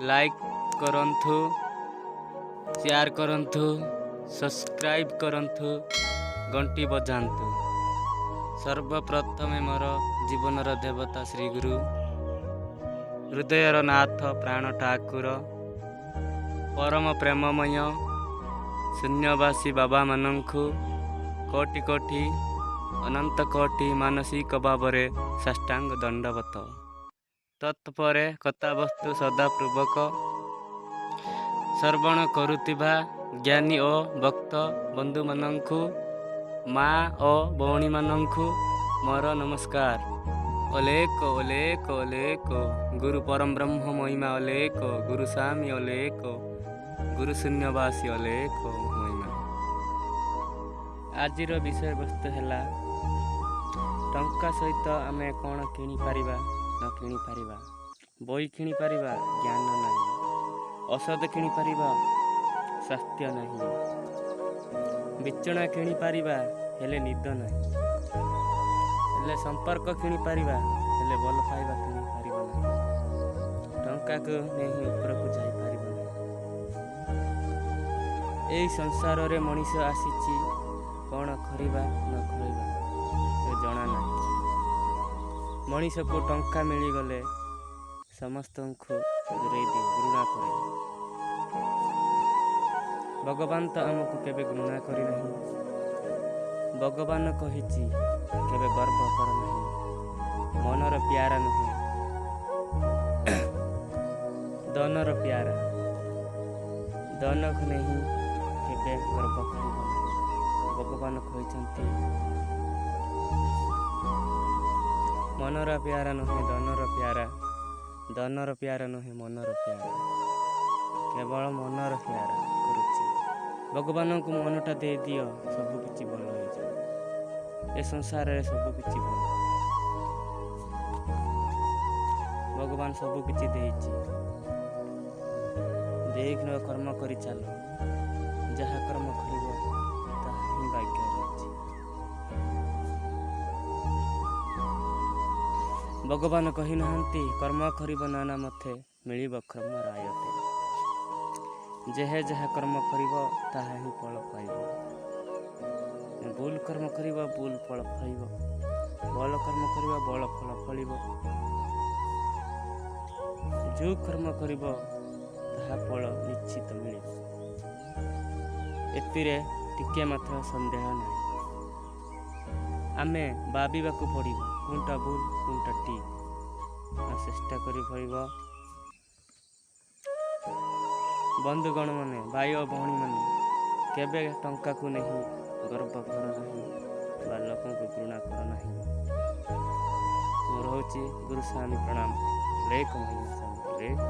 Like କରନ୍ତୁ, share କରନ୍ତୁ, subscribe କରନ୍ତୁ, ଘଣ୍ଟି ବଜାନ୍ତୁ। ସର୍ବପ୍ରଥମେ ମୋର ଜୀବନର ଦେବତା ଶ୍ରୀଗୁରୁ, ହୃଦୟର ନାଥ ପ୍ରାଣ ଠାକୁର, ପରମ ପ୍ରେମମୟ ଶୂନ୍ୟବାସୀ ବାବାମାନଙ୍କୁ କୋଟି କୋଟି ଅନନ୍ତ କୋଟି ମାନସିକ ଭାବରେ ସାଷ୍ଟାଙ୍ଗ ଦଣ୍ଡବତ। ତତ୍ପରେ କଥାବସ୍ତୁ ସଦାପୂର୍ବକ ଶ୍ରବଣ କରୁଥିବା ଜ୍ଞାନୀ ଓ ଭକ୍ତ ବନ୍ଧୁମାନଙ୍କୁ, ମା ଓ ଭଉଣୀମାନଙ୍କୁ ମୋର ନମସ୍କାର। ଅଲେକ ଅଲେକ ଅଲେକ ଗୁରୁ ପରମ ବ୍ରହ୍ମ ମହିମା ଅଲେକ, ଗୁରୁସ୍ୱାମୀ ଅଲେକ, ଗୁରୁ ଶୂନ୍ୟବାସୀ ଅଲେକ ମହିମା। ଆଜିର ବିଷୟବସ୍ତୁ ହେଲା ଟଙ୍କା ସହିତ ଆମେ କ'ଣ କିଣିପାରିବା ନ କିଣିପାରିବା। ବହି କିଣିପାରିବା, ଜ୍ଞାନ ନାହିଁ। ଔଷଧ କିଣିପାରିବା, ସ୍ୱାସ୍ଥ୍ୟ ନାହିଁ। ବିଛଣା କିଣିପାରିବା, ହେଲେ ନିଦ ନାହିଁ। ହେଲେ ସମ୍ପର୍କ କିଣିପାରିବା, ହେଲେ ଭଲ ପାଇବା କିଣିପାରିବା ନାହିଁ। ଟଙ୍କାକୁ ନେଇ ଉପରକୁ ଯାଇପାରିବ ନାହିଁ। ଏଇ ସଂସାରରେ ମଣିଷ ଆସିଛି କ'ଣ କରିବା ନ କରିବା ଜଣା ନାହିଁ। ମଣିଷକୁ ଟଙ୍କା ମିଳିଗଲେ ସମସ୍ତଙ୍କୁ ଦୂରେଇ ଦିଏ, ଘୃଣା କରେ। ଭଗବାନ ତ ଆମକୁ କେବେ ଘୃଣା କରିନାହିଁ। ଭଗବାନ କହିଛି କେବେ ଗର୍ବ କର ନାହିଁ। ମନର ପ୍ୟାରା ନୁହେଁ, ଧନର ପ୍ୟାରା। ଧନକୁ ନେଇ କେବେ ଗର୍ବ କରିବ ନାହିଁ। ଭଗବାନ କହିଛନ୍ତି ମନର ପ୍ୟାରା ନୁହେଁ ଧନର ପ୍ୟାରା, ଧନର ପ୍ୟାରା ନୁହେଁ ମନର ପ୍ୟାରା, କେବଳ ମନର ପ୍ୟାରା କରୁଛି। ଭଗବାନଙ୍କୁ ମନଟା ଦେଇଦିଅ, ସବୁ କିଛି ଭଲ ହେଇଯିବ। ଏ ସଂସାରରେ ସବୁ କିଛି ଭଲ। ଭଗବାନ ସବୁ କିଛି ଦେଇଛି। ଦେଇକି କର୍ମ କରି ଚାଲ, ଯାହା କର୍ମ କରିବ ତାହା ହିଁ ଭାଗ୍ୟରେ ଅଛି। ଭଗବାନ କହିନାହାନ୍ତି କର୍ମ କରିବ ନାନା ମତେ ମିଳିବ କର୍ମର ଆୟତେ। ଯେହେ ଯାହା କର୍ମ କରିବ ତାହା ହିଁ ଫଳ ପାଇବ। ଭୁଲ କର୍ମ କରିବ ଭୁଲ ଫଳ ପାଇବ, ଭଲ କର୍ମ କରିବ ଭଲ ଫଳ ଫଳିବ। ଯେଉଁ କର୍ମ କରିବ ତାହା ଫଳ ନିଶ୍ଚିତ ମିଳିବ, ଏଥିରେ ଟିକେ ମାତ୍ର ସନ୍ଦେହ ନାହିଁ। ଆମେ ଭାବିବାକୁ ପଡ଼ିବ କେଉଁଟା ଭୁଲ କେଉଁଟା ଠିକ୍, ଚେଷ୍ଟା କରି ପଡ଼ିବ। ବନ୍ଧୁଗଣ ମାନେ, ଭାଇ ଓ ଭଉଣୀମାନେ, କେବେ ଟଙ୍କାକୁ ନେଇ ଗର୍ବ କର ନାହିଁ ବା ଲୋକଙ୍କୁ ଘୃଣା କର ନାହିଁ। ମୁଁ ରହୁଛି। ଗୁରୁସ୍ୱାମୀ ପ୍ରଣାମ। ଲେଖ ମହିମା ସ୍ୱାମୀ ଲେଖ।